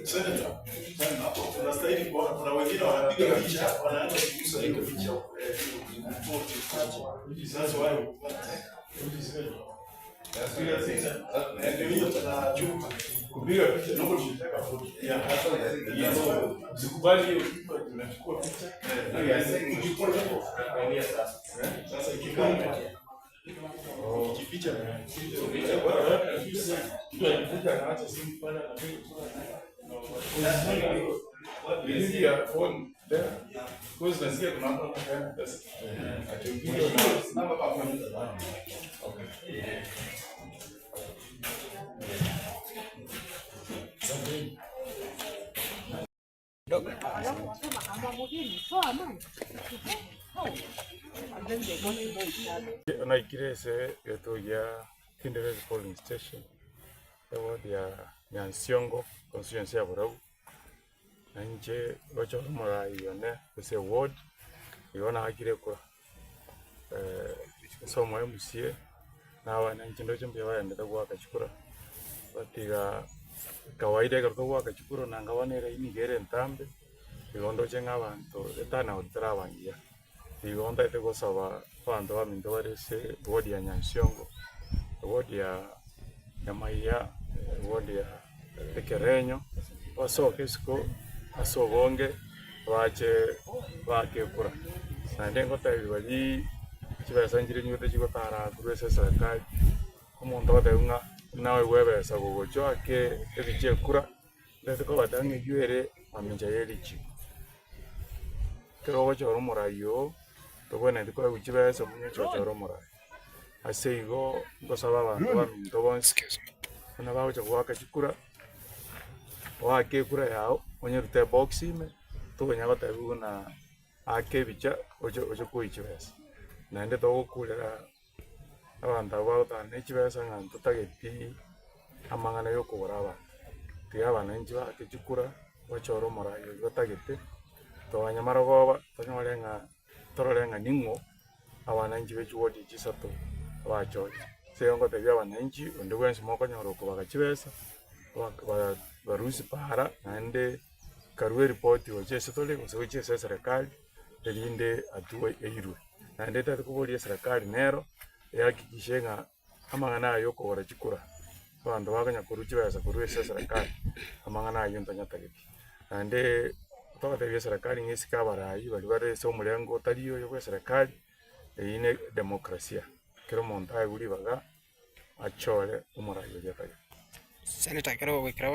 Senator, hapo tunastahili kuona kuna wengine wanapiga picha wanaanza kugusa hiyo picha sasa wao ndio hiyo tunachukua Kupiga picha naomba tunataka photo. Yeah. Usikubali hiyo kitu tunachukua picha. Sasa ikikaa ikificha Mtu akipiga anaacha simu pale anapiga Leave your phone there. Because nasikia kuna watu wanapeana pesa. Ati upige una- Okay. Naikire ase egetuo gia Kinderesi polling station, eward ya Nyansiongo, constituency ya Borabu, na inche gochora omorai one ase eward, igo naakire ekura ase omo MCA, na abana inche ndoche mbuya baendete goaka chikura, batiga kawaida ekero togoaka chikura nanga bono eraini iga ere entambe, igo ndoche ng'a abanto eturnout teraba engiya. Igo ntagete gosaba abanto baminto bare ase eward ya Nyansiongo, eward ya Nyamaiya, eward ya Ekerenyo, basoke isiko ase obonge bache baake ekura. Naende ngotebi baria chibesa nchire nywete chigotara korwa ase eserekari, omonto agotebiwa ng'a naoigwe ebesa gogochia oake ebicha ekura. Ntagete kobatebia ng'a eyio ere mamincha ye richiko. Ekero ogochora omorai oo, tobwenereti koegwa chibesa buna oche gochora omorai. Ase igo, ngosaba abanto baminto bonsi, buna bagocha goaka chikura, oake ekura yago, onyerute ebox ime, tokonya gotebiwa buna aka ebicha oche oche koiywa chibesa. Naende togokurera. Abanto abwo bagotana ne chibesa ng'a ntotageti amang'ana ya okogora abanto, tiga abananchi baake chikura, bachore omorai oyio batagete, tonya marogoba tonyore ng'a torore ng'a ning'o abananchi be chiwodi echi isato bachorire. Ase igo ngotebia abananchi onde bwensi mokonyora okobaga chibesa, barusie paara naende karue eripoti gochia ase tore gose gochia ase eserekari erinde hatua eirwe. Naende tari koboria eserekari nero ehakikishe ng'a amang'ana aya ya okogora chikura, abanto bakonya korwa chibesa korwa ase eserekari, amang'ana ayio ntanyatageti. Naende togotebia eserekari ng'a esike abarai baria bare ase omorengo otari oyo bwa eserekari, eyio ne demokrasia, ekero omonto aegwe ribaga achore omorai oria atagete. Senator ekero ogoikera bono.